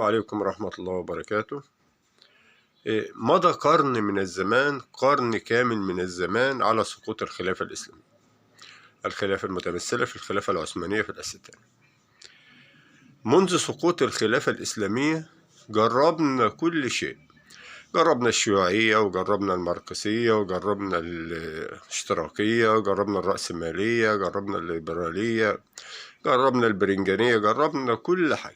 السلام عليكم ورحمة الله وبركاته. مضى قرن من الزمان، قرن كامل من الزمان على سقوط الخلافة الإسلامية، الخلافة المتمثلة في الخلافة العثمانية في الأستانة. منذ سقوط الخلافة الإسلامية جربنا كل شيء، جربنا الشيوعية وجربنا الماركسية وجربنا الاشتراكية وجربنا الرأسمالية، جربنا الليبرالية، جربنا البرنجانية، جربنا كل حاجة.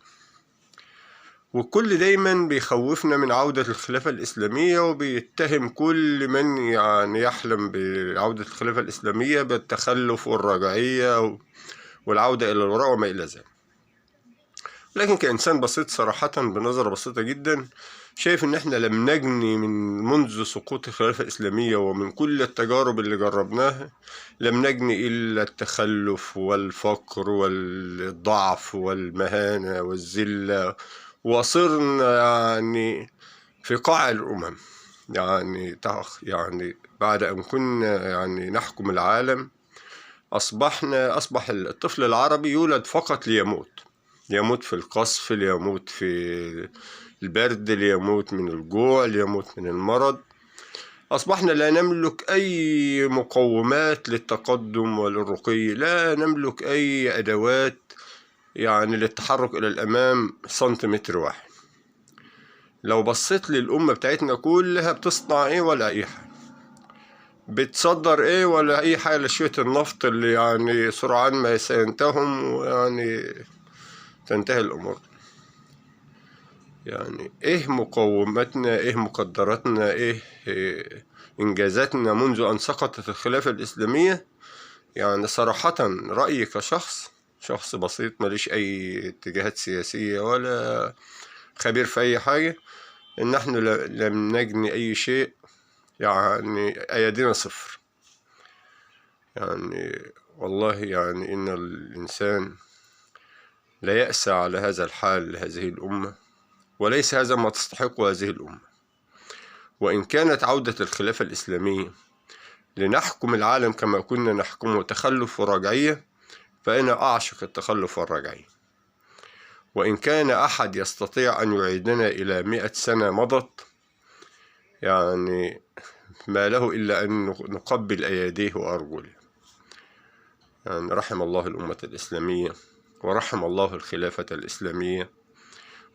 والكل دايما بيخوفنا من عودة الخلافة الإسلامية، وبيتهم كل من يعني يحلم بعودة الخلافة الإسلامية بالتخلف والرجعية والعودة إلى الوراء وما إلى ذلك. لكن كإنسان بسيط صراحة، بنظرة بسيطة جدا، شايف إن إحنا لم نجني من منذ سقوط الخلافة الإسلامية ومن كل التجارب اللي جربناها، لم نجني إلا التخلف والفقر والضعف والمهانة والذلة، وصرنا يعني في قاع الأمم. يعني بعد أن كنا يعني نحكم العالم، أصبح الطفل العربي يولد فقط ليموت، ليموت في القصف، ليموت في البرد، ليموت من الجوع، ليموت من المرض. أصبحنا لا نملك أي مقومات للتقدم وللرقي، لا نملك أي أدوات يعني للتحرك إلى الأمام سنتيمتر واحد. لو بصيت للأمة بتاعتنا كلها بتصنع إيه ولا أي حاجة، بتصدر إيه ولا أي حاجة، لشوية النفط اللي يعني سرعان ما سينتهم ويعني تنتهي الأمور. يعني إيه مقوماتنا، إيه مقدراتنا، إيه إنجازاتنا منذ أن سقطت الخلافة الإسلامية؟ يعني صراحة رأيي كشخص، شخص بسيط ماليش أي اتجاهات سياسية ولا خبير في أي حاجة، إن نحن لم نجني أي شيء، يعني أيدينا صفر. يعني والله يعني إن الإنسان لا يأسى على هذا الحال لهذه الأمة، وليس هذا ما تستحقه هذه الأمة. وإن كانت عودة الخلافة الإسلامية لنحكم العالم كما كنا نحكمه تخلف ورجعية، فأنا أعشق التخلف والرجعية. وإن كان أحد يستطيع أن يعيدنا إلى 100 سنة مضت، يعني ما له إلا أن نقبل أيديه وأرجله. يعني رحم الله الأمة الإسلامية، ورحم الله الخلافة الإسلامية،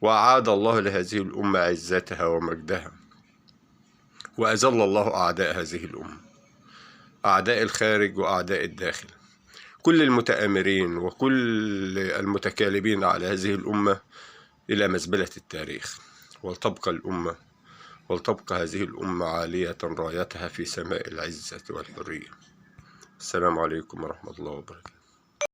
وأعاد الله لهذه الأمة عزتها ومجدها، وأذل الله أعداء هذه الأمة، أعداء الخارج وأعداء الداخل، كل المتآمرين وكل المتكالبين على هذه الأمة إلى مزبلة التاريخ. ولتبقى الأمة، ولتبقى هذه الأمة عالية رايتها في سماء العزة والحرية. السلام عليكم ورحمة الله وبركاته.